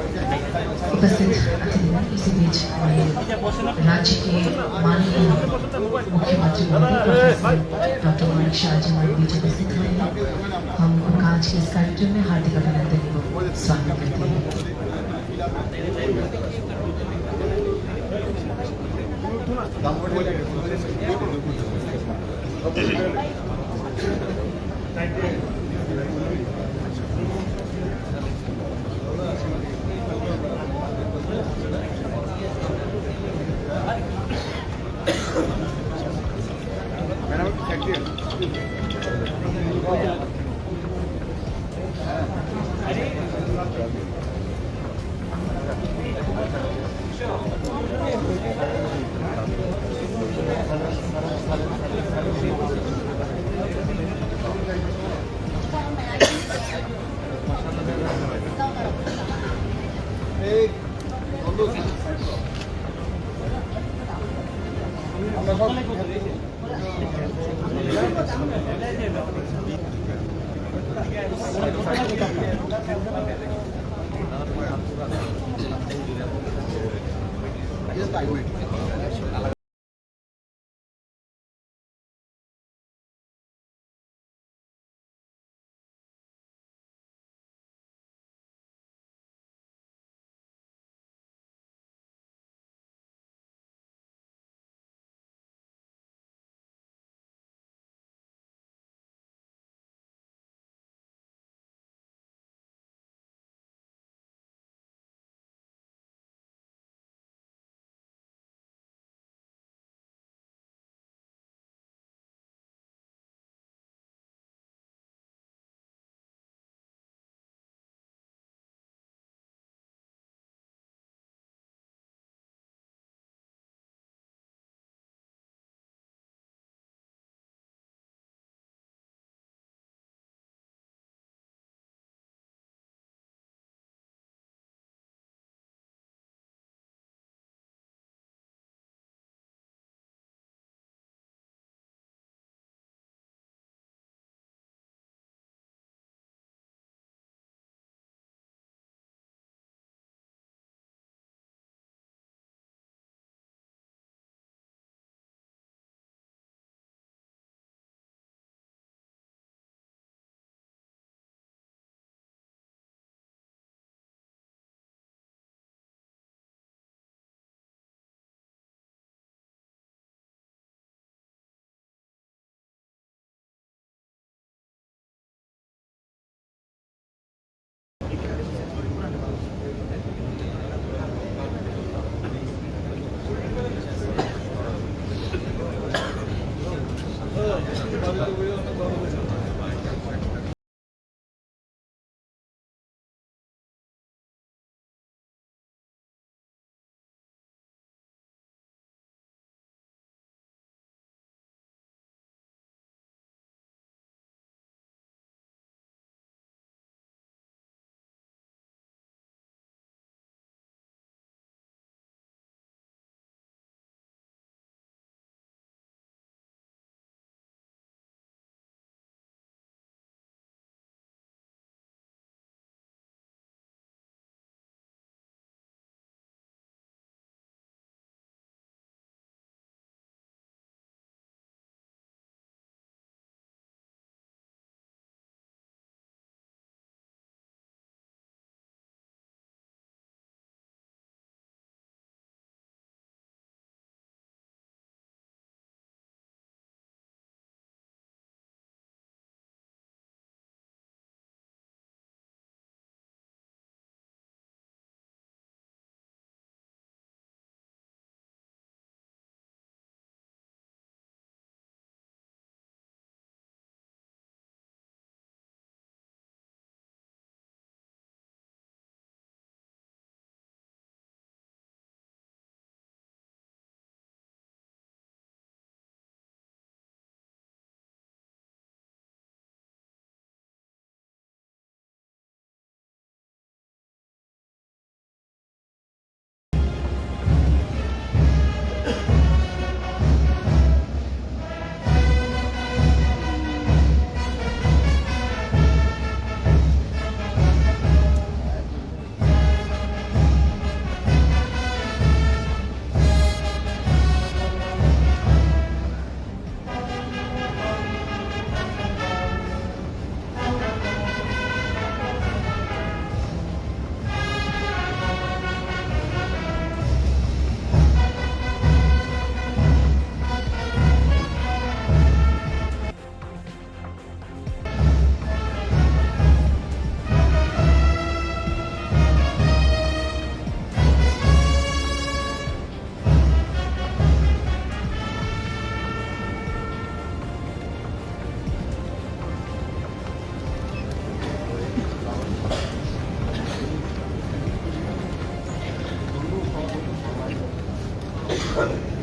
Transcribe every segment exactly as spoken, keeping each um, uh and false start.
उपस्थित अतिथियों, इसी बीच हमारे राज्य के माननीय मुख्यमंत्री महोदय प्रोफेसर डॉक्टर मानिक शाह जी हमारे बीच उपस्थित हुए हैं। हम उनका आज के इस कार्यक्रम में हार्दिक अभिनंदन एवं स्वागत करते हैं।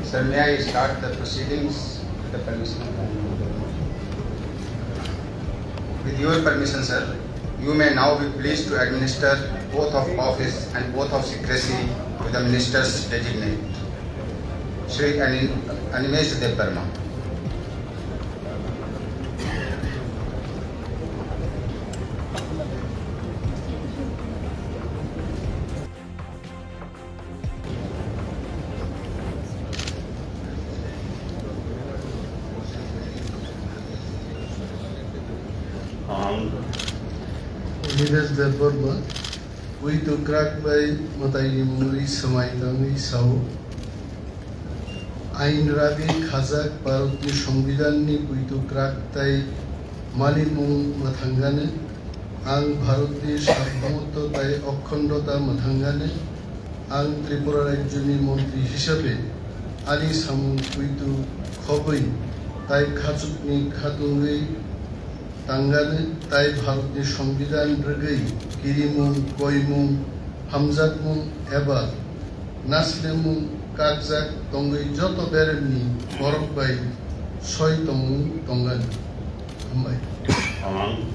Sir, may I start the proceedings with the permission of the Honorable Governor? With your permission, sir, you may now be pleased to administer oath of office and oath of secrecy to the ministers designate. Shri Ani-, Animesh Debbarma. Ang. Animesh Debbarma, poito kwrak bai mwtaini mungwi swmai tangwi sao. Ain ragwi khajak Bharatni Songbidanni poito kwrak tai manimung mwthangano. Ang Bharatni Sarbhoumottw tai Okhondo ta mwthangano. Ang Tripura Rajyoni Montri hisabe ani samung poito khobwi tai khachukni khatungwi tangano tai Bharatni Songbidan rwgwi kirimung, koimung, hamjakmung eba naslemung kakjak tongwi joto beremni borok bai soi tongmung tongano. Hambai. Ang.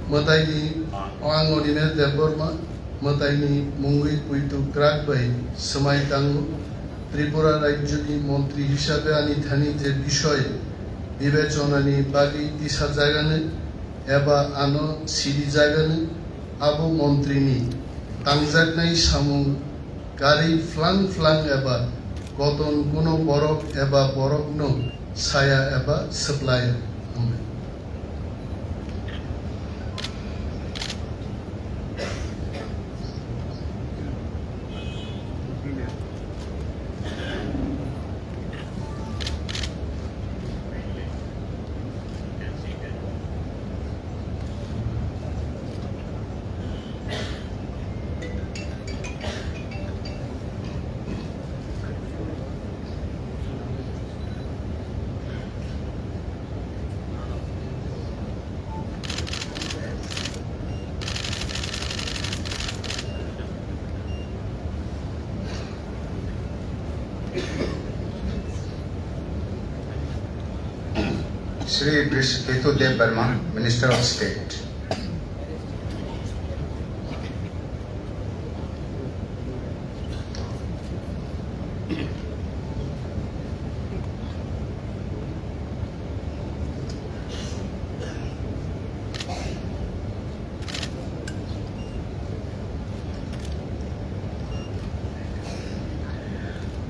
Mwtaini, ang Animesh Debbarma, mwtaini mungwi poito kwrak bai swmai tango. Tripura Rajyoni Montri hisabe ani thani je bisoi bibechonani bagwi tisajagano eba ano sirijaganw, abo montrini tangjaknai samung karwi phlang phlang eba koton kuno borok eba borokno saya eba swplaiya. Hambai. Shri Brish-, Ritu Dev Barma, Minister of State.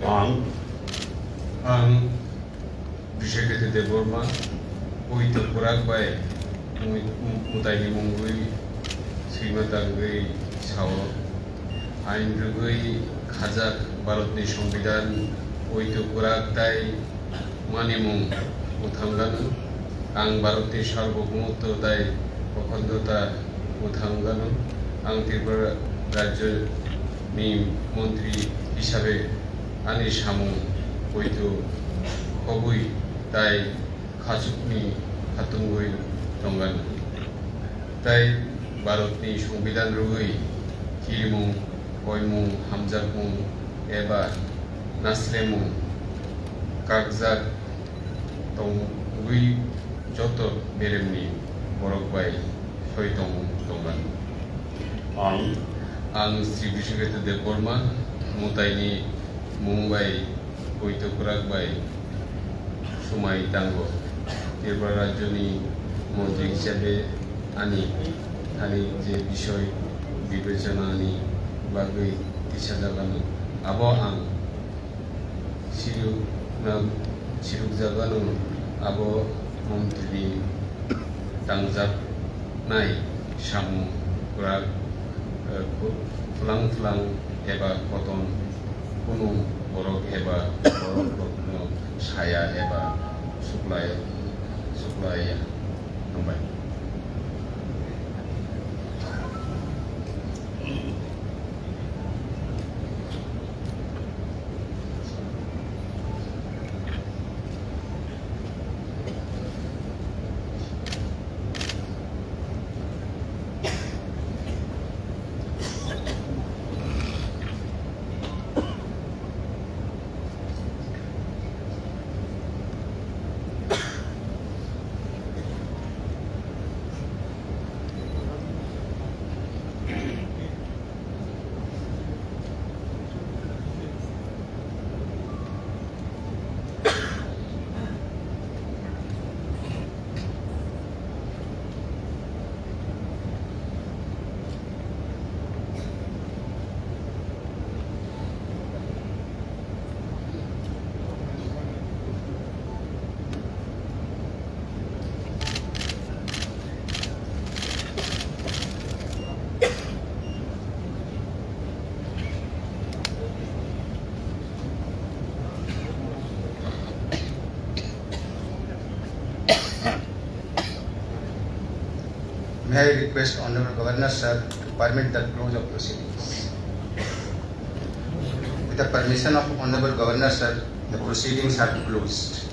Ang. Ang Bishekete Debbarma, poito kwrak bai mui-, mu-, mwtaini mungwi swima tangwi sao, ain rwgwi khajak Bharatni Songbidan, poito kwrak tai manimung mwthangano. Ang Bharatni Sarbhoumottw tai Okhondo ta mwthangano. Ang Tripura Rajyoni Montri hisabe ani samung poito khobwi tai khachukni khatungwi tongano. Tai Bharatni Songbidan rwgwi kirimung, koimung, hamjakmung eba naslemung kakjak tongwi joto beremni borok bai soi tongmung tongmani. Ang, ang Sri Bishekete Debbarma, mwtaini mung bai poito kwrak bai swmai tango. Tripura Rajyoni Montri hisabe ani thani je bisoi bibechanani bagwi tisajagano, abo ang sirikna, sirikjagano, abo montrini tangjaknai samung kwrak, eh, phu-, phulang phulang eba koton kunu borok eba borok rokno saya eba suklai, suklaiya. Hambai. May I request Honorable Governor sir to permit the close of proceedings? With the permission of Honorable Governor sir, the proceedings are closed.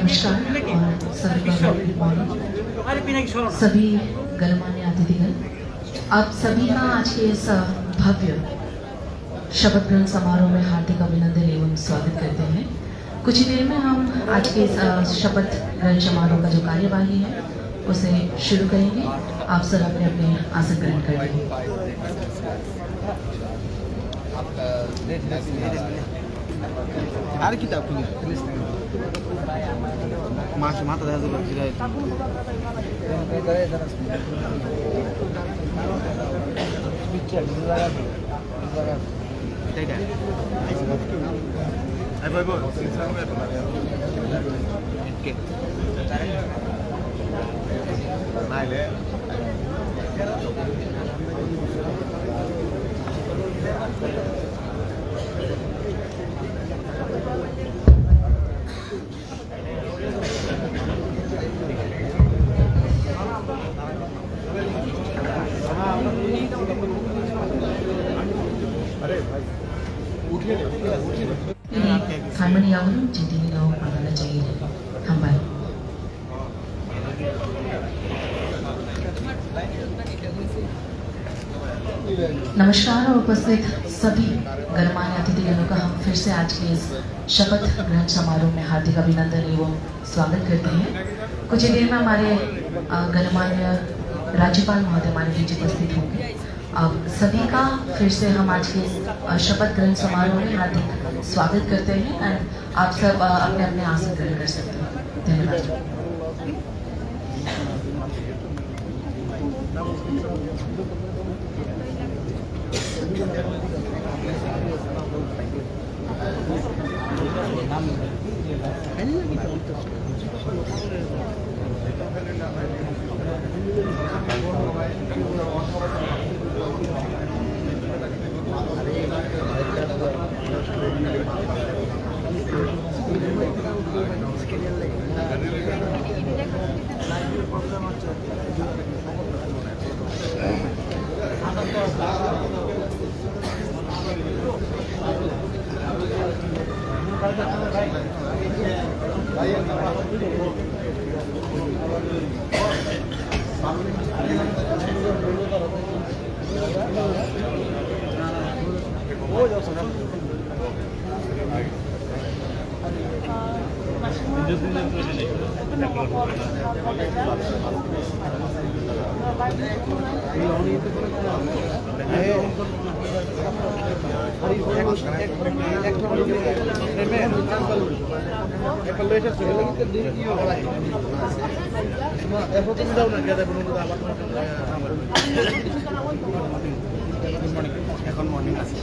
नमस्कार और सभी को good morning. सभी गणमान्य अतिथिगण, आप सभी का आज के इस भव्य शपथ ग्रहण समारोह में हार्दिक अभिनंदन एवं स्वागत करते हैं। कुछ ही देर में हम आज के इस, अ, शपथ ग्रहण समारोह का जो कार्यवाही है, उसे शुरू करेंगे। आप सब अपने अपने आसन ग्रहण कर लेंगे। Are kita punya? Mas mata dah tu berkira. Tidak. Harmony Yaulung, Jitini Lo, Pangala Jair. Hambai. नमस्कार और उपस्थित सभी गणमान्य अतिथिगणों का हम फिर से आज के इस शपथ ग्रहण समारोह में हार्दिक अभिनंदन एवं स्वागत करते हैं। कुछ ही देर में हमारे, अ, गणमान्य राज्यपाल महोदय हमारे बीच उपस्थित होंगे। आप सभी का फिर से हम आज के इस, अ, शपथ ग्रहण समारोह में हार्दिक स्वागत करते हैं and आप सब, अ, अपने अपने आसन ग्रहण कर सकते हैं। धन्यवाद। এখন মর্নিং আছে।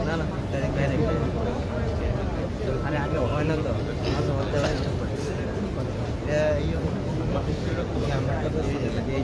না, না, direct বাইরে। আরে, আগে হয় না তো। মাঝে মধ্যে হয় না। এ, ইয়ে, আমরা তো এই, এই,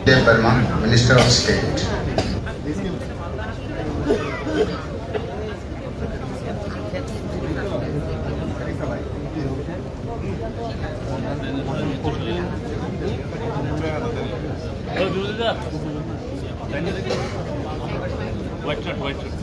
Ajay Verma, Minister of State. White shirt, white shirt.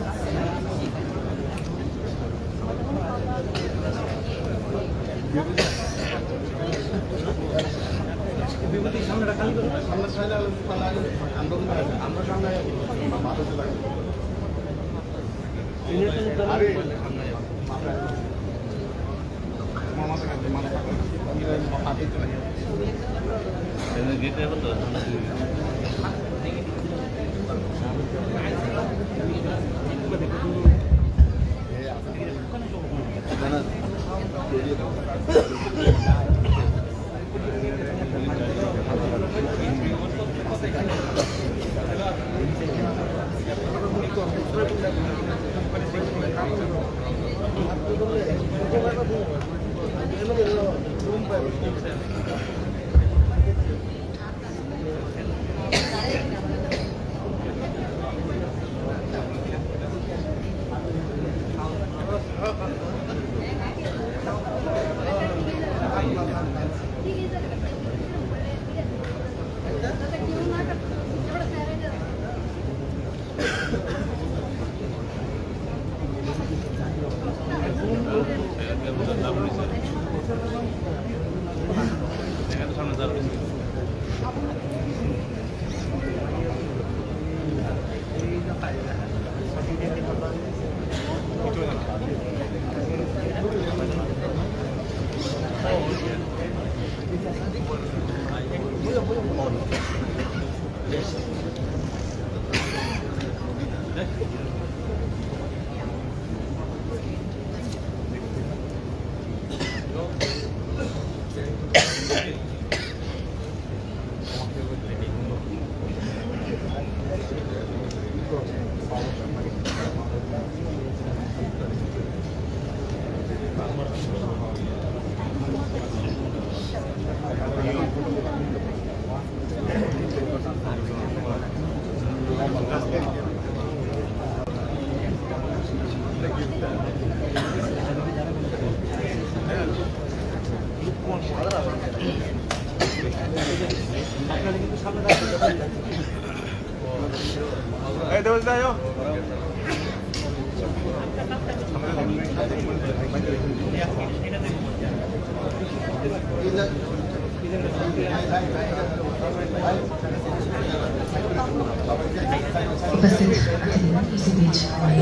उपस्थित अतिथिगण, इसी बीच हमारे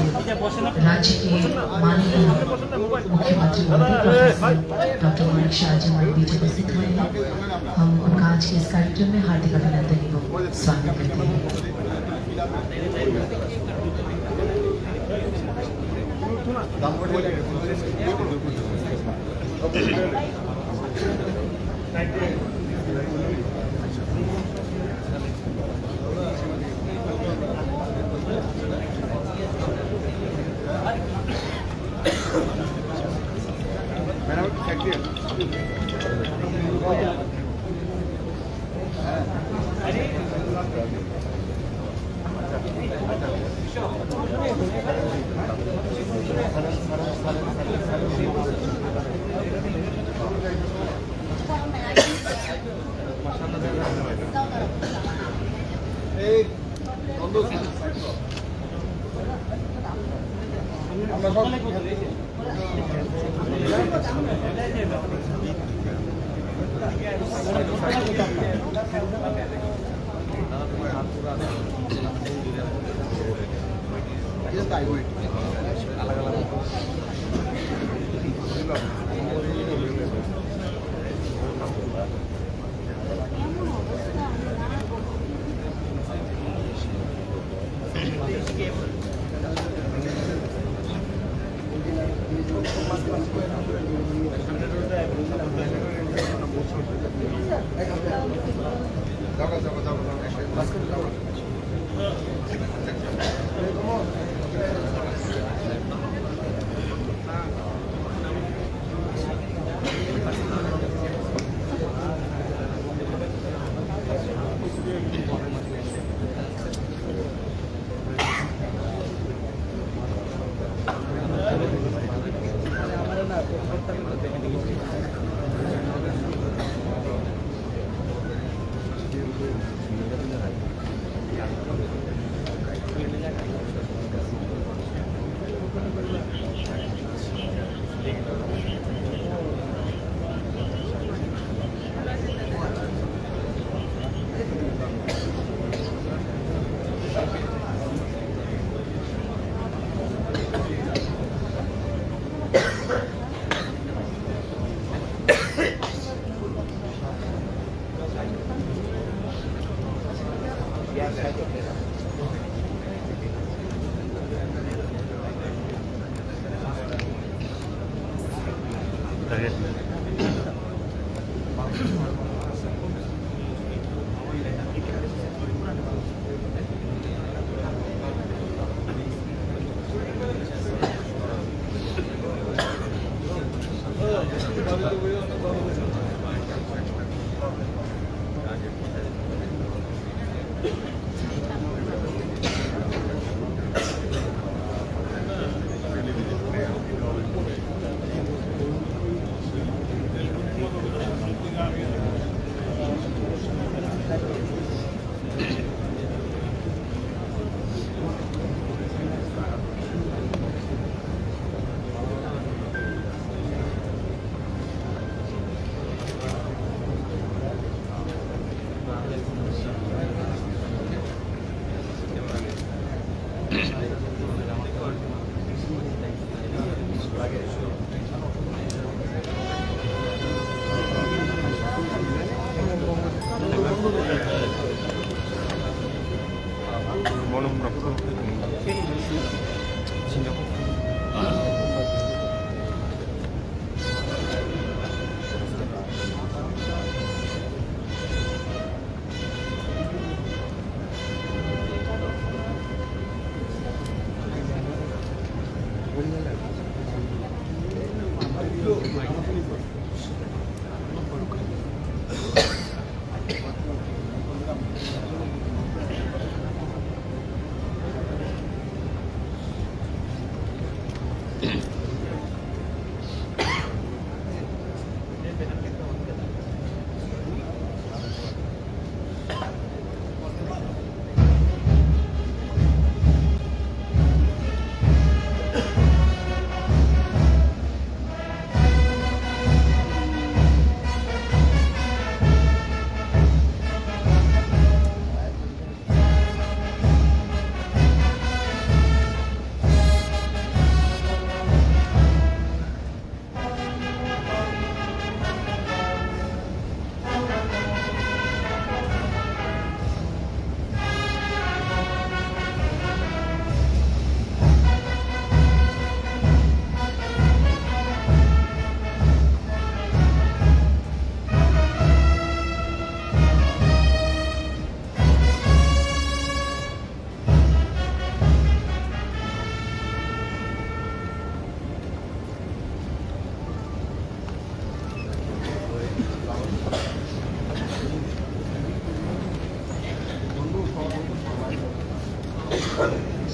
राज्य के माननीय मुख्यमंत्री महोदय प्रोफेसर डॉक्टर माणिक साहा जी हमारे बीच उपस्थित हुए हैं। हम उनका आज के इस कार्यक्रम में हार्दिक अभिनंदन एवं स्वागत करते हैं।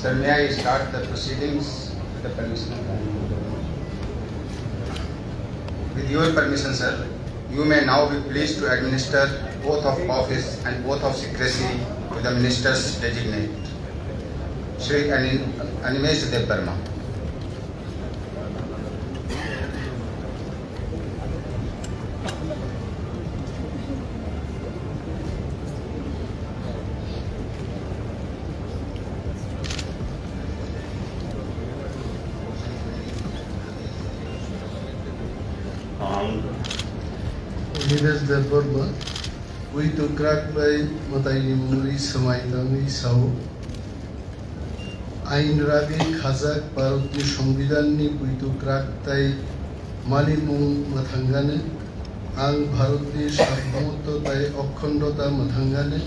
Sir, may I start the proceedings with the permission of the With your permission, sir, you may now be pleased to administer oath of office and oath of secrecy to the ministers designate. Shri Ani-, Animesh Debbarma. Debbarma, Puitu Kwrak bai mwtaini mungwi swmai tangwi sao, ain ragwi khajak Bharatni Songbidanni Puitu Kwrak tai manimung mwthangano, ang Bharatni Sarbobomoto tai Okhondo ta mwthangano,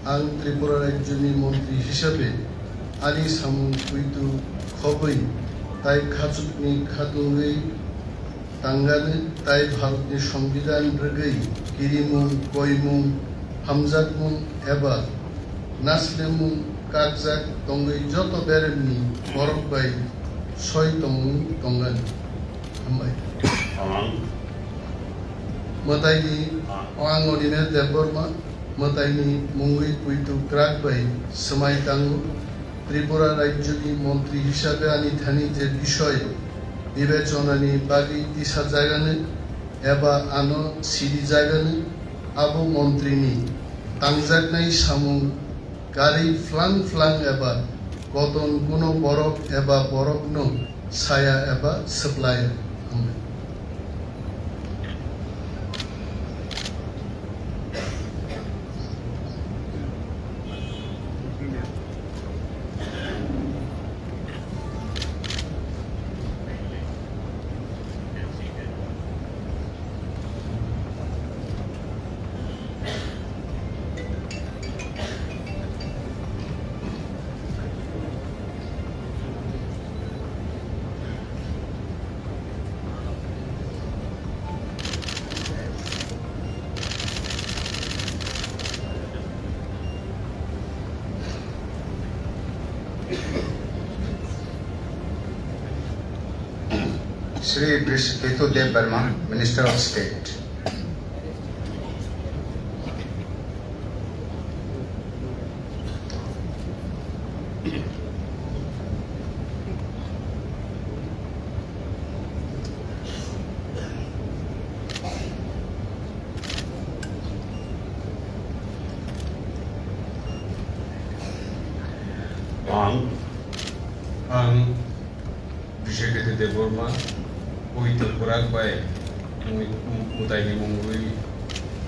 ang Tripura Rajyoni Montri hisabe ani samung puitu khobwi tai khachukni khatungwi tangano tai Bharatni Songbidan rwgwi kirimung, koimung, hamjakmung eba naslemung kakjak tongwi joto beremni borok bai soi tongmung tongano. Hambai. Ang. Mwtaini, ang Onimesh Debbarma, mwtaini mungwi puitu kwrak bai swmai tango. Tripura Rajyoni Montri hisabe ani thani je bisoi bibechonani bagwi tisajagano eba ano sirijagano, abo montrini tangjaknai samung karwi phlang phlang eba koton kuno borok eba borokno saya eba swplai. Shri Brish-, Bitu Dev Barma, Minister of State. Ang. Ang. Biswakirti Debbarma, puitu kwrak bai mui-, mwtaini mungwi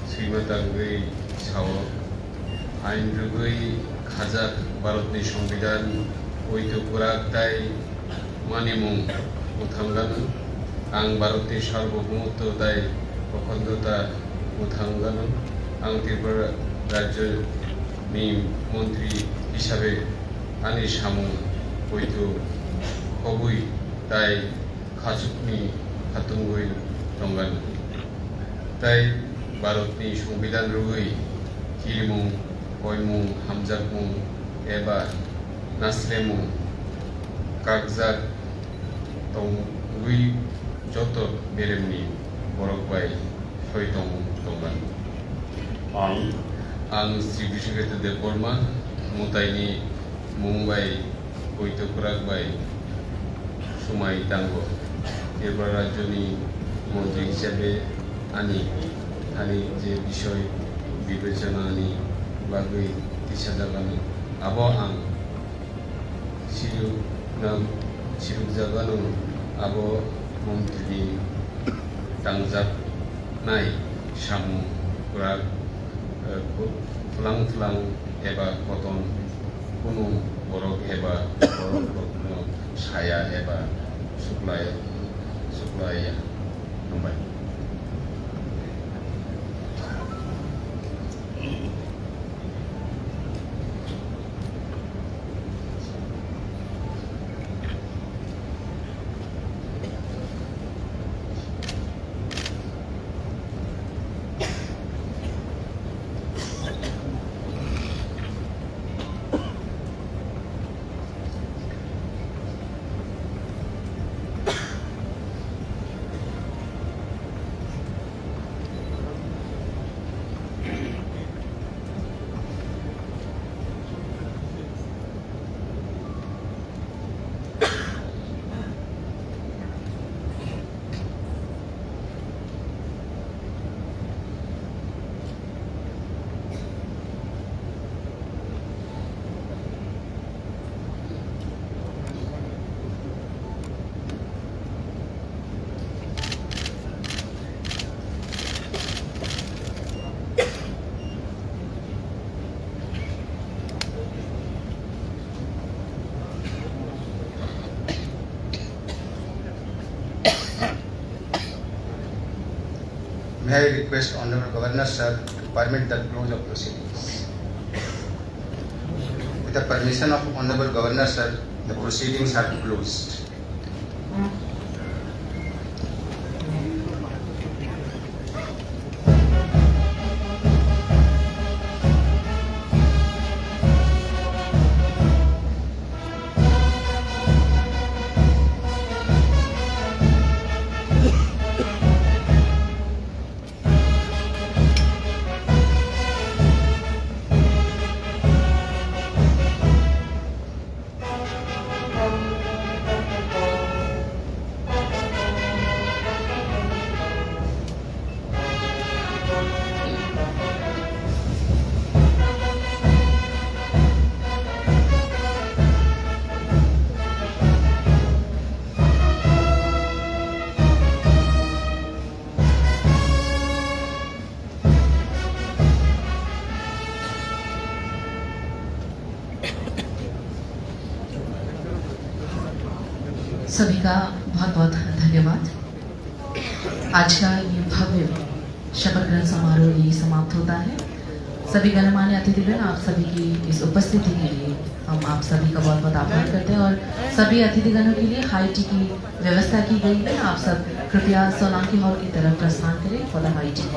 swima tangwi sao, ain rwgwi khajak Bharatni Songbidan, puitu kwrak tai manimung mwthangano, ang Bharatni Sarbobomoto tai Okhondo ta mwthangano, ang Tripura Rajyoni Montri hisabe ani samung poito khobwi tai khachukni khatungwi tongani. Tai Bharatni Songbidan rwgwi kirimung, koimung, hamjakmung eba naslemung kakjak tongwi joto beremni borok bai soi tong-, tongmani. Ang. Ang Sri Biswakirti Debbarma, mwtaini mung bai poito kwrak bai swmai tango. Tripura Rajyoni Montri hisabe ani thani je bisoi bibechanani bagwi tisajagani, abo ang siruk-, nam sirukjagano, abo montrini tangjaknai samung kwrak, eh, phu-, phwlang phwlang eba koton kunu borok eba borok rokno saya eba suklai-, suklaiya. Hambai. I request Honorable Governor sir to permit the close of proceedings. With the permission of Honorable Governor sir, the proceedings are closed. सभी का बहुत बहुत धन्यवाद। आज का ये भव्य शपथ ग्रहण समारोह यही समाप्त होता है। सभी गणमान्य अतिथिगण, आप सभी की इस उपस्थिति के लिए हम आप सभी का बहुत बहुत आभार करते हैं और सभी अतिथिगणों के लिए हाई टी की व्यवस्था की गई है। आप सब कृपया सोलंकी हॉल की तरफ प्रस्थान करें for the high tea.